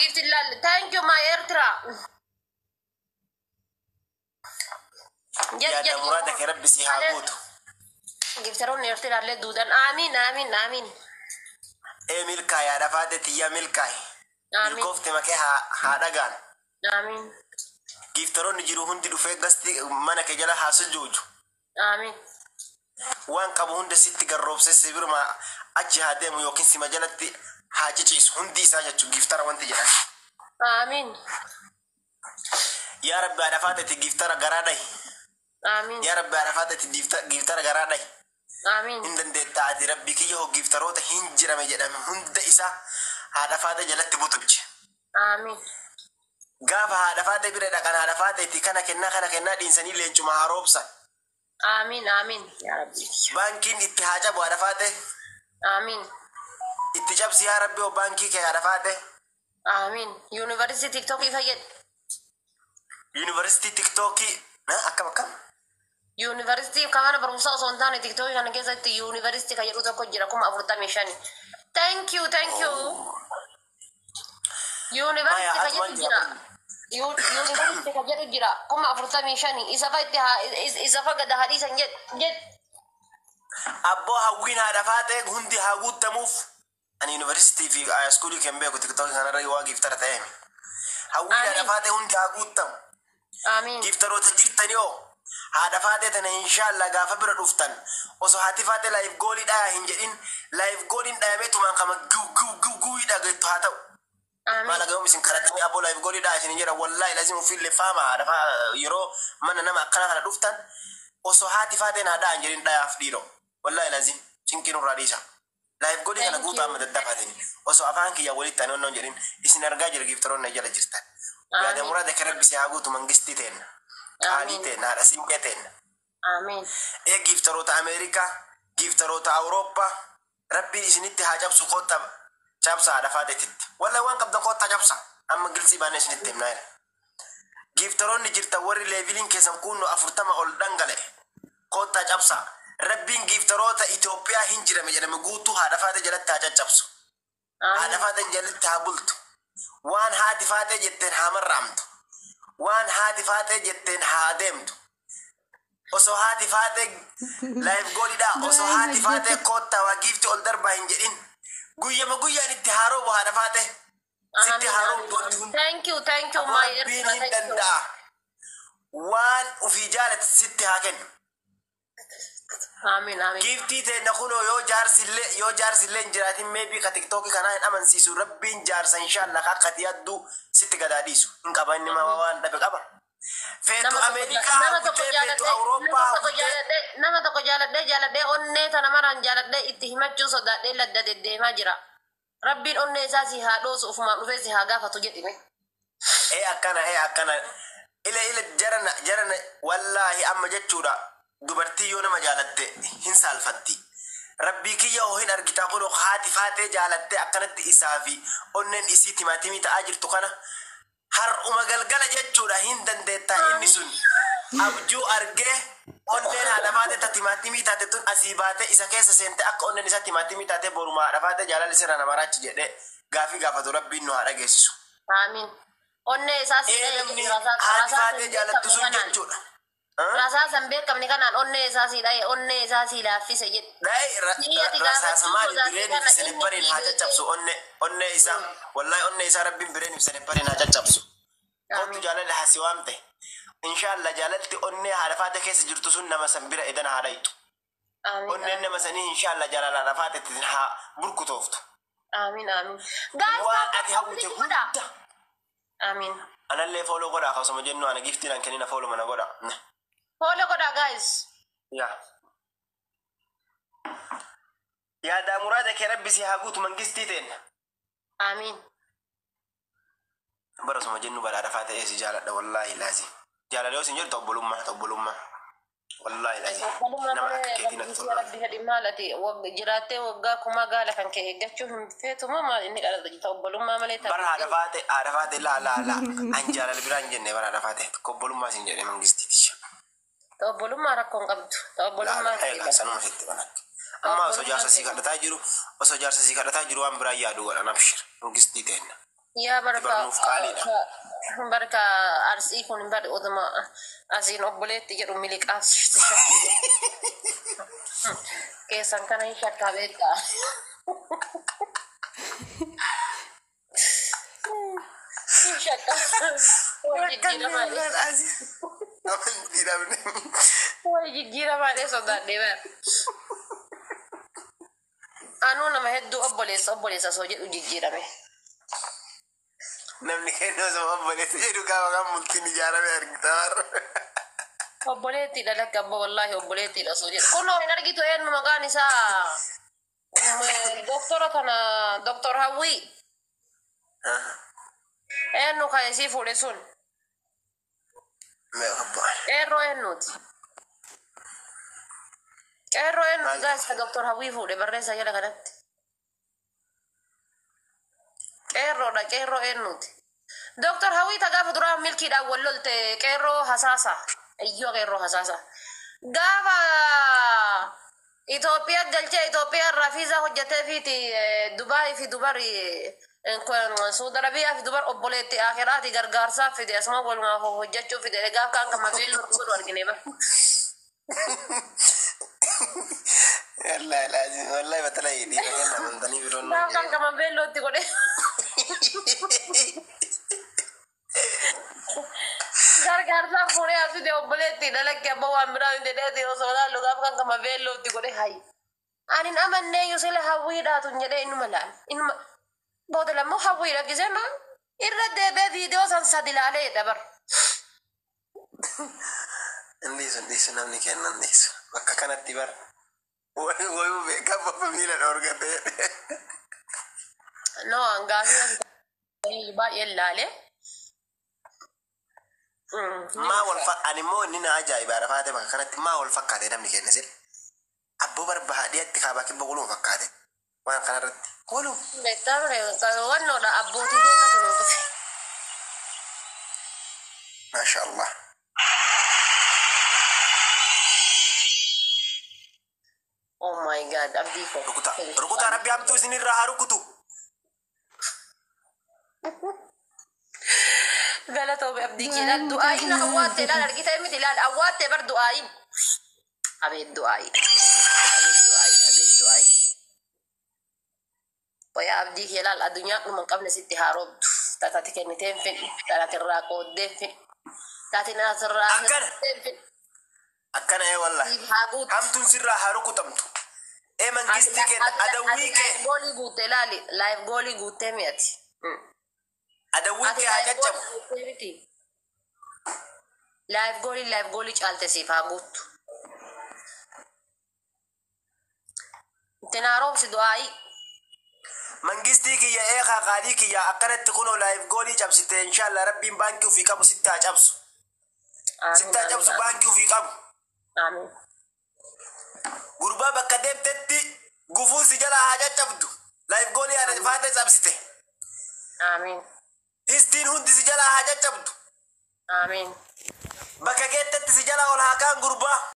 Giifti laalle. Thank you my Eertiraa. Jedh Yaada jedh. muraada kee Rabbi si haa guutu. Giiftaroonni Eertiraallee duudan. Aamiin aamiin aamiin. Ee milkaa'e haadha faate tiyyaa milkaa'e. Aamiin. Milkoofte makee haa dhagaan. Aamiin. Giiftaroonni jiru hundi dhufee gasti mana kee jala haa sujuuju. Aamiin. Waan qabu hunda sitti garroobsee si biruma achi haa deemu yookiin sima jalatti haa ciciisu hundi isaa jechuun giiftara wanti jedhan. Aamiin. Yaa Rabbi haadha faateeti giiftara garaa dhahi. Aamiin. Yaa Rabbi haadha faateeti giiftara garaa dhahi. Aamiin. Hin dandeettaa ati Rabbi kiyya hoo giiftaroota hin jirame jedhame hunda isaa haadha faate jalatti butulche. Aamiin. Gaafa haadha faate bira dhaqan haadha faateeti kana kennaa kana kennaa dhiinsanii leencuma haa roobsan. Aamiin aamiin. Yaa Rabbi. Baankiin itti haa cabu haadha faate. Aamiin. Itti cabsi yaa Rabbi hoo baankii kee haadha faate. Aamiin. Yuunivarsiitii TikTokii fayyad. Yuunivarsiitii TikTokii akkam akkam? Yuunivarsiitii kan mana barumsaa osoo hin taane TikTokii kana keessatti yuunivarsiitii kan jedhu tokko jira 45,000. Thank you, thank you. Yuunivarsiitii Maya, kan jedhu atumaan jira. jira. Yuunivarsiitii kan jedhu jira 45,000. Isa fa itti haa isa fa gada hadiisan jedh jedh. Abboo hawwiin haadha faate hundi haa guutamuuf. Ani yuunivarsiitii fi iskuulii kan beeku TikTokii kanarra waa giiftara ta'eemi. Hawwiin haadha Amiin. faate hundi haa guutamu. Amiin. Giiftaroota jirtanii hoo haadha faatee tana inshaallah gaafa bira dhuftan osoo haati faatee live goalii dhayaa hin jedhin live goaliin dhayamee tumaan kama giw giw giw giw dhageettu haa ta'u. Maal Amiin. agayoom isin kadhatanii aboo live goalii dhayaa isin jedha wallaahi lazim ofiillee faama haadha yeroo mana nama akkana kana dhuftan osoo haati faateen haa dhayan jedhin dhayaaf dhiiroo wallaahi lazim cinqii nurraa dhiisa. Live goalii kana Thank guutuu you. amma daddafatanii osoo afaan kiyya walitti ani onnoon jedhin isin argaa jira giiftaroonni jala jirtan. Yaada Amiin. muraada kee Rabbi si haa guutu mangistii teenna. Qaalii Amiin. teenna haadha siinqee teenna. Amiin. Ee giiftaroota Ameerikaa, giiftaroota Awurooppaa, Rabbiin isinitti haa cabsu koottaa cabsa haadha faateetitti. Wallahi waan qabdan koottaa cabsa. Amma gilsii baanee isinitti himnaa jira. Giiftaroonni jirtan warri leveliin keessan kunnoo 40 ol dhangala'e. Koottaa cabsa. Rabbiin giiftaroota Itoophiyaa hin jirame jedhame guutuu haadha faatee jalatti haa caccabsu. Haadha Amiin. faatee jalatti haa bultu. Waan haati faatee jetteen haa marraamtu. Waan haati faatee jetteen haa deemtu. Osoo haati faatee live goalidha. Osoo Du'aan haati faatee hojjetu. koottaa waa giifti ol darbaa hin jedhin. Guyyama guyyaan itti haa roobu haadha faatee. Sitti Amiin. haa Amiin. roobdu wanti hundi. Thank you, thank you Aboo my Rabbiin Eertiraa hin thank you. danda'a. Waan ufii jaalate sitti haa kennu. Amiin amiin. Giiftii teenna kunoo yoo jaarsillee hin jiraatin meebii ka TikTokii kanaa hin amansiisu Rabbiin jaarsa inshaallah ka akka ati yaaddu sitti gadaa dhiisu. Hin qaba inni ma waan dhabe qaba. Feetu Nama tokko Ameerikaa nama tokko hawwitee feetu jaaladhee nama Awurooppaa tokko hawwitee jaaladhee nama tokko jaaladhee jaaladhee onnee tana maraan jaaladhee itti himachuu sodaadhee ladda deddeemaa jira. Rabbiin onnee isaa si haa dhoosu ufumaan dhufee si haa gaafatu jedhime. Ee akkana, ee akkana, ile ile jarana jarana wallaahi amma jechuudha dubartii yoo nama jaalatte hin saalfatti. Rabbii kiyya hoo hin argitaa kunoo haati faatee jaalatte akkanatti isaa fi onneen isii timaatimii ta'aa jirtu kana har'uma galgala jechuudha hin dandeettaa inni sun abjuu argee onneen haadha faatee ta timaatimii taate tun asii baatee isa keessa seente akka onneen isaa timaatimii taate boruma haadha faatee jaalala sirra nama raachi jedhee gaafii gaafatu Rabbiin nu haa dhageessisu. Amiin. Onnee isaa si Ee dha'e namni jedhu haati rasaasa faatee hin jaalattu beekamne sun kanaan. jechuudha. Rasaasa hin beekamne kanaan onnee isaa si dha'e onnee isaa si laaffise jedhe. Dha'i Sii ati rasaasa gaafachuu maali sodaate bireen fi kana inni snipperiin sii haa beekee. caccabsu onne isaa wallahi onne isaa Rabbiin bireen fi snipperiin haa caccabsu. Kottu Amiin. jaalalli haa si waamte. Inshaallah jaalalti onnee haadha faatee keessa jirtu sun nama san bira edana haa dhayitu. Amiin. Onneen nama sanii inshaallah jaalala haadha faateetti haa burkutooftu. Amiin amiin. Guys, Waan tap ati tap hawwite complete godha. hunda. Amiin. Anallee follow godhaa akkasuma jennu ana giftiin an kennina follow mana godhaa. Follow godha guys. Yaa. Yaadaa muraada kee Rabbi si haa guutu mangistii teenna. Amiin. Bara osuma jennu badhaadha faa ta'ee si jaaladha wallaahi laazim. Jaalala yoo isin jedhu obbolummaa obbolummaa. Wallaahi laazim. Obbolummaa Nama akka malee keetii natti rabbi tola. rabbi fedhi maal ati jiraattee waggaa kumaa gaala kan kee eeggachuu hin feetu moo maal inni qalata jirta obbolummaa malee Bara haadha faate haadha faate laa laa laa an jaalala biraa hin jenne bara haadha faate obbolummaa isin jedhe mangistiiti. Obbolummaa rakkoo hin qabdu. Laa Obbolummaa laa eegaa sanuma sitti banatti. Amma osoo jaarsa sii kadhataa jiru osoo jaarsa sii kadhataa jiru waan biraa yaadu godhan abshir mangistii teenna. Yaa barka Barnuuf qaaliidha. Barka arsii kun bari oduma asiin obboleetti jedhu miliqaaf si shakkii. Keessan kana hin shakkaa beektaa. Hin shakkaa. Way jijjiiramaa Amantii dhabne. Way jijjiiramaadhee sodaadhee bara. Anuu nama hedduu obboleessa obboleessa osoo jedhu jijjiirame. Namni keenya osoo obboleessa jedhu gaafa kan bultiin ijaarame argita warra. Obboleettiidha lakka abbo wallaahi obboleettiidha osoo jedhu. Kunoo hin argitu eenyu maqaan isaa doktora tana doktor Hawwii eenyu kan isii fuudhe sun Mee abbaan. qeerroo eenyuuti? Qeerroo eenyuuti gaazexaa doktor Hawwii fuudhe barreessaa jala kanatti. Qeerroodha qeerroo eenyuuti? Doktor Hawwii ta gaafa duraa milkiidhaan wal lolte qeerroo hasaasa. Iyyoo qeerroo hasaasa. Gaafa Itoophiyaa galchee Itoophiyaa irraa fiizaa hojjetee fiiti Dubaayii fi Dubari Suudi Arabiyaa fi Dubar obboleetti akiraati gargaarsaaf fide asuma walumaa hojjechuu fide gaaf kaan kan mabeelloo godhu argine bara. Wallaahi laazim wallaahi batalaa dhiira kenna amantanii biroon. Gaaf kaan kan mabeellootti godhe. Gargaarsaaf fuudhee as fide obboleetti dalaggee abba waan biraa hin jedheeti osoo laallu gaaf kaan kan mabeellootti godhe hayi. Ani hin amannee iyyuu sila hawwiidhaatu hin jedhee inuma laal. Inuma booda lammoo hawwiidha gisee na irra deebi'ee viidiyoo san sadi laalee dabar. Hin dhiisu hin dhiisu namni kenna hin dhiisu. Bakka kanatti bara. Wayuu beekaa bofa miila dhoorgatee. No, hangaafii baay'een laalee. Maa wal fa ani immoo inni na ajaa'iba rafaate bakka kanatti maa wal fakkaate namni kenna sila. Abboo barbaadee dhiyaatti kaabaa kibba waluma fakkaate. Waan kanarratti waluma. Beektaa wannoodha abbootii keenya tunu tufe. Maasha Allah. Oh my God, abdii koo. Rukutaa rukutaa rabbi hamtuu isinirraa haa rukutu. Galatoomi abdii kee ilaal du'aayin awwaatte ilaal argitee miti ilaal awwaatte bar du'aayin. Abeet du'aayi. Abeet du'aayi. Abeet du'aayi. Wayaa abdii kee ilaal addunyaa dhuma hin qabne sitti haa roobdu. Taatati kennitee hin fidhu. Taatati irraa qooddee hin fidhu. Taatati asirraa Akkana. hir'istee hin fidhu. Akkana ee wallahi. Siif haa guutu. Hamtuun sirraa haa rukutamtu. Ee mangistii kenna adawwii kee Live goolii guuttee ilaali. Live goolii guuttee mi'ati. adawwii Ati kee haa live caccabu. goolii guuttee miti. Live goolii live goolii caalte siif haa guuttu. Itti naa roobsi du'aayi. Mangistii kiyya ee kaakaalii kiyya akkanatti kunoo live goolii cabsite inshallah rabbiin baankii ofii qabu sitti haa cabsu. Sitti haa cabsu baankii ofii qabu. Amiin. Gurbaa bakka deemtetti gufuun si jalaa haa caccabdu. Live goolii haadha faata cabsite. Amiin. Histiin hundi si jalaa haa caccabdu. Amiin. Bakka geettetti si jalaa ol haa kaan gurbaa.